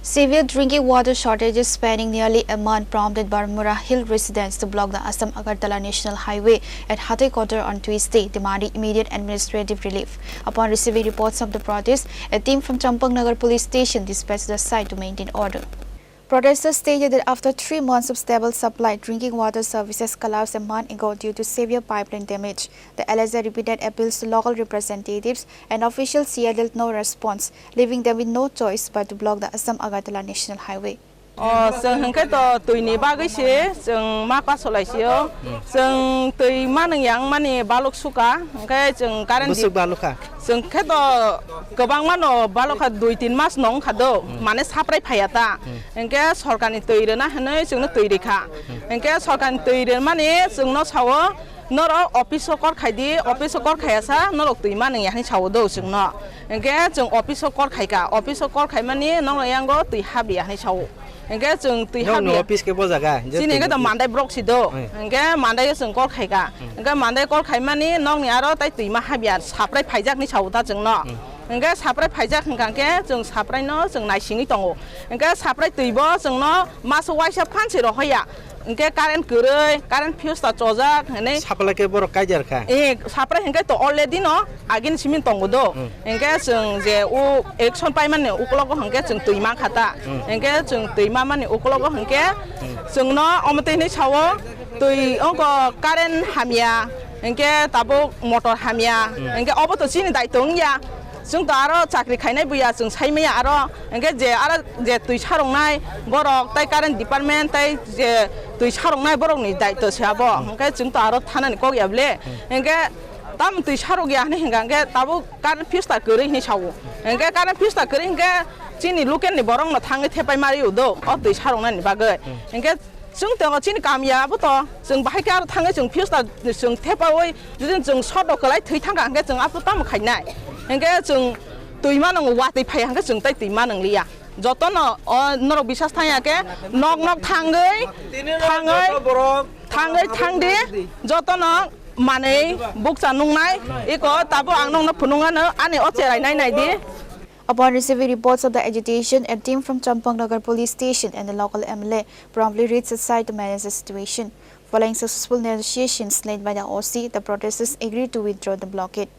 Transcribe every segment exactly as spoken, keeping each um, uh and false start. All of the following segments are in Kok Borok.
Severe drinking water shortages spanning nearly a month prompted Barmura Hill residents to block the Assam Agartala National Highway at Hatai Kotor on Tuesday, demanding immediate administrative relief. Upon receiving reports of the protest, a team from Champaknagar Police Station dispatched to the site to maintain order. Protesters stated that after three months of stable supply, drinking water services collapsed a month ago due to severe pipeline damage. The L S A repeated appeals to local representatives and officials yielded no response, leaving them with no choice but to block the Assam Agartala National Highway. O, chwng hwnkhe to twini bagwi se chwng ma pasolai sio. Chwng twi manwng yang mani balok suka, hwnkhe chwng current di-, bwswk balokha? Chwng khe to kwbangma no balokha, dui tin mas no wngkha do, mane saprai phaiya ta. Hwnkhe sorkarni twi rwna hwnwi chwngno twi rikha. Hwnkhe sorkarni twi rwmani chwngno sao, "Norok office o kor khai di, office o kor khaiya sa, norok twi manwng ya," hwnwi sao do chwngno. Hwnkhe chwng office o kor khaika, office o kor khaimani nokno yango twi habiya hwnwi sao. Hwnkhe chwng twi Nokni habiya. Office khe bo jaga, je Chini twi hwnkhe to office. Mandai borok si do. Hwnkhe mandai o chwng kor khaika. Hwnkhe mandai kor khaimani nokni aro tai twi ma habiya, saprai phaijak hwnwi sao ta chwngno. Hwnkhe saprai phaijak hwnkha khe chwng saprai no chwng naisingwi tongo. Hwnkhe saprai twi bo chwngno maso waisa phan se rohoya. Hwnkhe current kwrwi, current fuse ta chojak hwnwi. Sapla khe borok kaijar kha. Eh, saprai hwnkhe to already no agini simi tongo do. Hwnkhe chwng je o action paimani uklogo hwnkhe chwng twi mankha ta. Hwnkhe chwng twi mamani uklogo hwnkhe chwngno omo twi hwnwi sao, twi ongko current hamya, hwnkhe tabuk motor hamya, hwnkhe obo to chini daitw wngya. Chwng to aro chakri khainai buya, chwng sai maya aro, hwnkhe je aro je twi saroknai borok, tai current department, tai je twi saroknai borokni daitw se abo. Hwnkhe chwng to aro thanani kok ya bwle. Hwnkhe tamo twi sarok ya hwnwi hwnkha, hwnkhe tabuk current fuse ta kwrwi hwnwi sao. Hwnkhe current fuse ta kwrwi hwnkhe chini local ni borokno thangwi thepai mari udo, o twi saroknani bagwi. Hwnkhe Chwng tongo chini kamya abo to, chwng bahai khe aro thangwi chwng fuse ta chwng thepaui, jodi chwng short rok kwlai thwi thangkha hwnkhe chwng abo tamo khainai? Hwnkhe chwng twi manwng watwi phai hwnkhe chwng tai twi manwng liya. Jotono o norok bisas thangya khe nok nok thangwi, thangwi, thangwi thangdi, jotono manwi bukcha nungnai, iko tabuk ang nokno phunuknano ani o cherai nai naidi. Upon receiving reports of the agitation, a team from Champaknagar Police Station and the local M L A promptly reached the site to manage the situation. Following successful negotiations led by the O C, the protesters agreed to withdraw the blockade.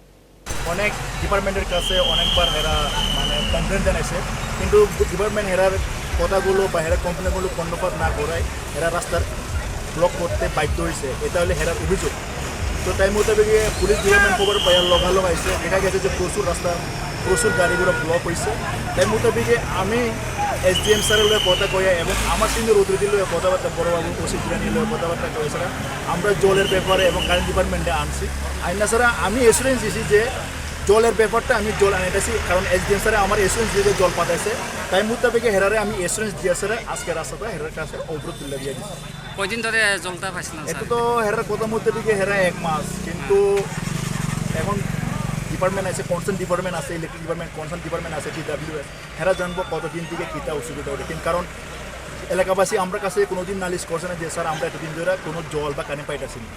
অনেক ডিপার্টমেন্টের কাছে অনেকবার এরা মানে কমপ্লেন জানাইছে, কিন্তু department error কথাগুলো বা এরা কমপ্লেনগুলো কর্ণপাত না করায় এরা রাস্তার ব্লক করতে বাধ্য হয়েছে, এটা হলো এরার অভিযোগ। তো তাই মোতাবেক পুলিশ ডিপার্টমেন্ট খবর পাওয়ার লগালগ আইছে, দেখা গেছে যে প্রচুর রাস্তা, প্রচুর গাড়ি ঘোড়া ব্লক হয়েছে। তাই মোতাবেক আমি এসডিএম স্যারের লগে কথা কইয়া এবং আমার সিনিয়র অথরিটির লগে কথাবার্তা, বড়বাবু ওসি জিলানির লগে কথাবার্তা কইয়া ছাড়া আমরা জলের ব্যাপারে এবং কারেন্ট ডিপার্টমেন্টে আনছি। আর না ছাড়া আমি অ্যাসুরেন্স দিছি যে জলের ব্যাপারটা আমি জল আনাইতেছি, কারণ এসডিএম স্যারে আমার অ্যাসুরেন্স দিয়ে যে জল পাঠাইছে, তাই মোতাবেক হেরারে আমি অ্যাসুরেন্স দিয়ে ছাড়া আজকে রাস্তাটা হেরার কাছে অবরোধ তুলে দিয়ে দিচ্ছি। কয়দিন ধরে জলটা পাইছিলেন, এটা স্যার? তো হেরার কথা মধ্যে দিকে হেরা এক মাস, কিন্তু এখন ডিপার্টমেন্ট আছে, কনসার্ন ডিপার্টমেন্ট আছে, ইলেকট্রিক ডিপার্টমেন্ট, কনসার্ন ডিপার্টমেন্ট আছে, ডিডাব্লিউএস, হেরা জানবো কতদিন থেকে কিতা অসুবিধা হচ্ছে। কিন্তু কারণ এলাকাবাসী আমরা কাছে কোনোদিন নালিশ করছে না যে, "স্যার, আমরা এতদিন ধরে কোনো জল বা কারেন্ট পাইতেছি না।"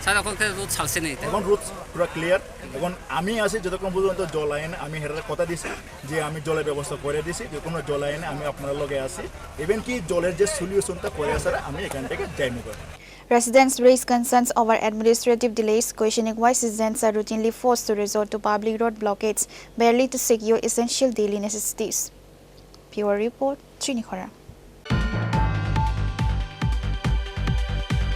স্যার, এখন তো রোদ ছাড়ছে না, তাই? এখন রোদ পুরা ক্লিয়ার। এখন আমি আছি যতক্ষণ পর্যন্ত জল আইন, আমি হেরার কথা দিছি যে আমি জলের ব্যবস্থা করে দিছি, যে কোনো জল আইনে আমি আপনার লগে আছি। ইভেন কি জলের যে সলিউশনটা করে আছে, আমি এখান থেকে যাইনি করে। Residents raise concerns over administrative delays, questioning why citizens are routinely forced to resort to public road blockades merely to secure essential daily necessities. Bureau report, Chini Khorang.